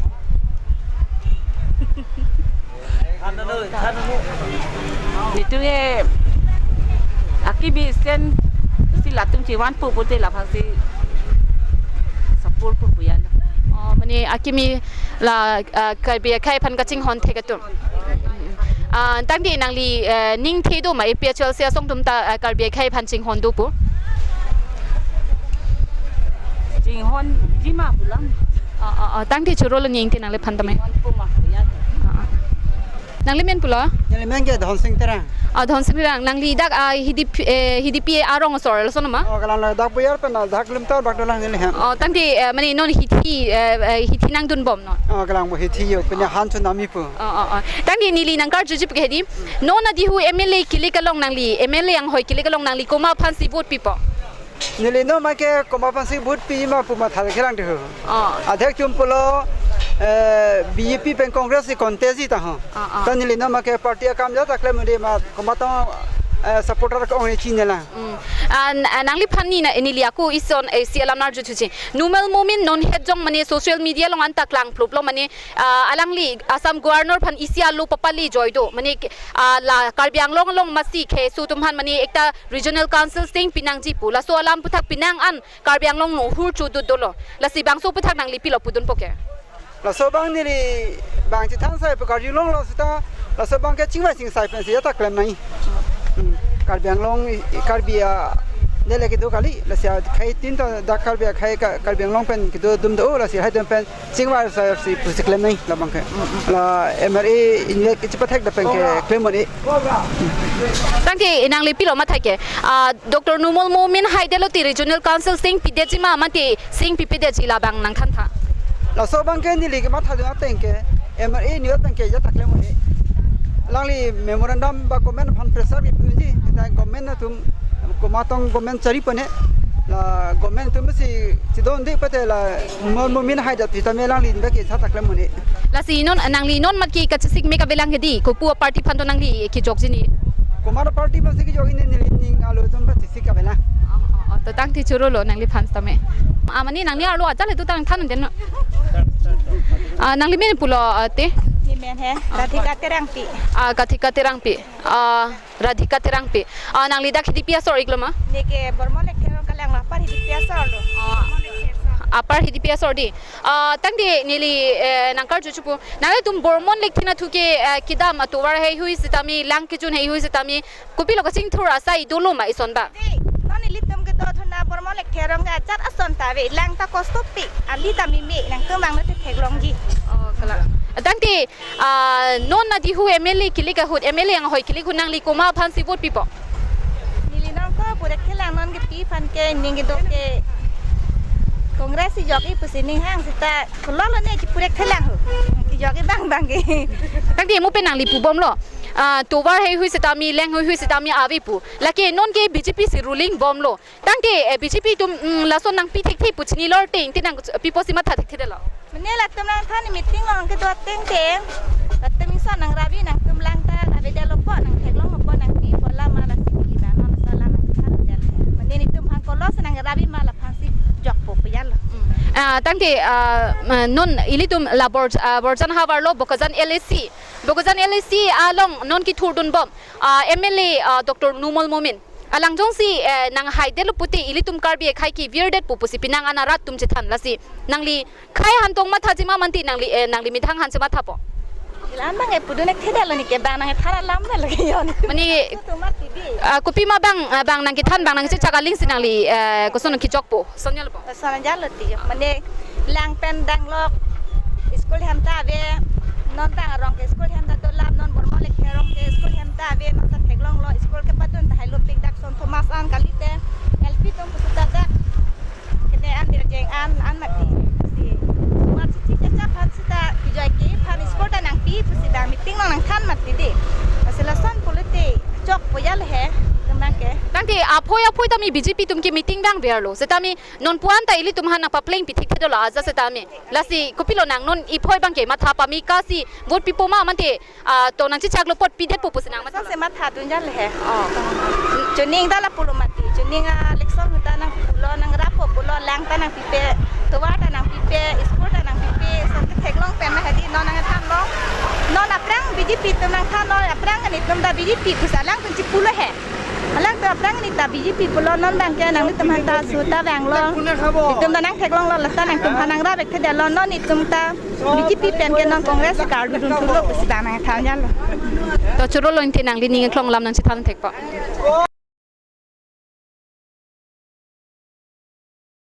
Nelitum ke akimi sensi latum chevan pu pute laphansi support pu pu ya. Oh, mane akimi la, ah, Karbi akhei aphan kachinghon thek atum. Ah, tangte nangli, eh, ning the do ma A P H L C asong atum ta, ah, Karbi akhei aphan chinghon do pu? Chinghonji ma pulang. Ah, ah, ah, tangte chorolo, ning te nangliphan tame. Chinghon pu ma ya. Ah, ah. Nangli men pulo? Neli men ke Dhonsing Terang. Ah, Dhonsing Terang. Nangli dak, ah, Hidipi, eh, Hidipi arong asor lason ma? Oh, kalang lo, dak buyar pen, ah, dak limtar bak dolang neli hang. Oh, tangte, eh, mane non hithi, eh, eh, hithi nangdunbom non? Oh, kalang bo hithi yo, punya han tsunami pu. Oh, oh, oh. Tangte neli nangkarjuji pu ke hedi. Non adihu M L A kele kelong nangli, M L A anghoi kele kelong nangli komat aphansi vote pipo? Neli non make komat aphansi vote pi ma pu matha kherang de ho. Oh. Adhek atum pulo, eh, B J P pen Congress si contest ji ta ho. Oh, oh. Ta neli non make party akam ajat ta klem un-e ma komat tong, eh, supporter ko ong ne chinine lang. Mm. An, an nangliphan ni na neli ako ison, eh, isi alam nerjuthuji. Numal Momin non het jong mane social media along anta klangplup lo mane, ah, alangli Assam Governor aphan isi alo papale joi do. Mane, ah, la Karbi Anglong along masi keso atum aphan mane ekta Regional Council sitting pinangji pu. Laso alam aputhak penang an Karbi Anglong along hur chodut dolo. Lasi bangso aputhak nangli pilo pudunpo ke? Laso abang neli bang chethan sai pu Karbi Anglong along seta laso abang ke chingvai chingsai pensi ajat ta klem nangji. Hmm. Karbi Anglong, Karbi a, neli kedo kali, lasi akhei tin ta dak Karbi akhei ka, Karbi Anglong pen kedo atum do, lasi lahai atum pen chingvai sai si pusi klem nangji labang ke. La M L A inve ke chepathek dak pen ke klem un-e. Tangte nangli pilo matha ke? Ah, Doctor Numal Momin haidetlo te Regional Council sitting pidetji ma mate sitting pipedetji, labang nangthantha. Laso abang ke neli kematha dun ateng ke M L A ni ateng ke ajat ta klem un-e. Alangli memorandum ba government aphan pressure kepi unji, ta government atum komat tong government chari pon-e. La government atum si chedonde pute la Numal Momin haidet sitame alangli inve ke ajat ta klem un-e. Lasi non, nangli non mat ke kachesik me kavelang ke di, kopi a party aphan to nangli kejokji ni? Komat a party aphansi kejokji ne, neli ning alo jon ba chesik kavelang. Oh, oh, oh, to tangte chorolo nangliphan tame. Ah, mane nangli arlo ajat le tu tang than den no. Ah, nangli men pulo, ah, te? Neli men he, Radhika Terangpi. Ah, Radhika Terangpi. Ah, Radhika Terangpi. Ah, nangli dak Hidipi asor iklo ma? Neli ke Bormon Lekthe arong kelang lo, Upper Hidipi asor lo. Ah. Bormon Lekthe asor. Upper Hidipi asor di. Ah, tangte neli, eh, nangkarjuji pu. Nanglitum Bormon Lekthe nathu ke, eh, kedam atovar heihui sitame, lang kejun heihui sitame, kopilo kachingthur asai dolo ma ison ba? Di, non ilitum kedo thuna Bormon Lekthe arong ke ajat ason ta ave, lang ta kosto pi, ali ta mimi, nangtum angno te theklongji. Oh, kalang. Tangte, ah, non adihu M L A kilik ahut, M L A anghoi kilik ahut nangli komat aphansi vote pipo? Neli non ko purek thelang, non ke pi aphan ke ning kedo ke Congress si jok-i pusi ning hang seta kololo ne chipurekthelang ho. Kijok-i bang bang ke. Tangte mo pen nangli pubomlo. Ah, tovar heihui setame, leng heihui setame ave pu. Lake non ke B J P si ruling bomlo. Tangte, eh, B J P atum, mm, lason nangpi thekthe pu chinilo tangte nangpipo si matha thekthedetlo. Mane latum nangthan meeting along kedo tangte. Latum ingson nangrabi nangtum lang ta, avedetlo po nangtheklongpo nangpipo lama lasi pi ba non sa lama than del. Mane netum hang kolos nangrabi ma la phansi jokpo pu jalo. Mm. Ah, tangte, ah, ma-, non ilitum la Bor-, ah, Borjan havarlo Bokajan L A C. Bokajan L A C along non kethurdunbom. Ah, M L A, ah, Doctor Numal Momin. Alang jongsi, eh, nanghaidetlo pute ilitum Karbi akhei ke virdetpo pusi penang an arat atum chethan lasi. Nangli khei hantong mathaji ma mante nangli, eh, nangli methang hansi mathapo. Ilan bang e pudun-ik thedetlo ne ke bang nangthan alam na lagi yon. Mane, Tumat T V. Ah, kopima bang, ah, bang nangkethan bang nangchechak alingsi nangli, eh, koson nangkejokpo. Sonjalo po. Sonjalo ti. Mane lang pen danglok school hem ta ave, non ta arong ke school hem ta dolam, non Bormon le kerong ke school hem ta ave, non ta theklonglo school kepadun tahai lo pik dak Saint Thomas an kalite, L P atum pusi ta dak. Kene an Birjeng an, an mati. Si. Mat si chikechak aphan seta, kijoi ke aphan school ta nangpi pusi ta meeting along nangthan mati de. Lasi lason pulote, chokpo jalo he, kemang ke. Tangte aphoi aphoi tame B J P atum ke meeting bang verlo. Setame non puan ta ilitum han nangpaplengpi thekthedetlo aja setame. Lasi kopilo nang non iphoi bang ke matha pame kasi vote pipo ma mante, ah, to nangchechaklo apot pidetpo pusi nang matha. Sose matha dun jalo he. Oh. Chuning ta lapulo mati. Chuning, ah, election ahut ta nangpulo nangrapo pulo lang ta nangpipe. Tovar ta nangpipe, school ta nangpipe. Sose theklong pen ma hedi non nangthanlo. Non aphrang B J P atum nangthanlo, aphrang netum ta B J P pusi alangtum chipulo he. Alangtum aphrang ne ta B J P pulo non bang ke nanglitum han ta su ta vanglo. Netum ta nangtheklonglo lata nangtum han nangrap-ik thedetlo non netum ta B J P pen ke non Congress kardu dunthulo pusi ta nangthan jalo. To chorolo tangte nangli ning aklong alam nangchethan thekpo.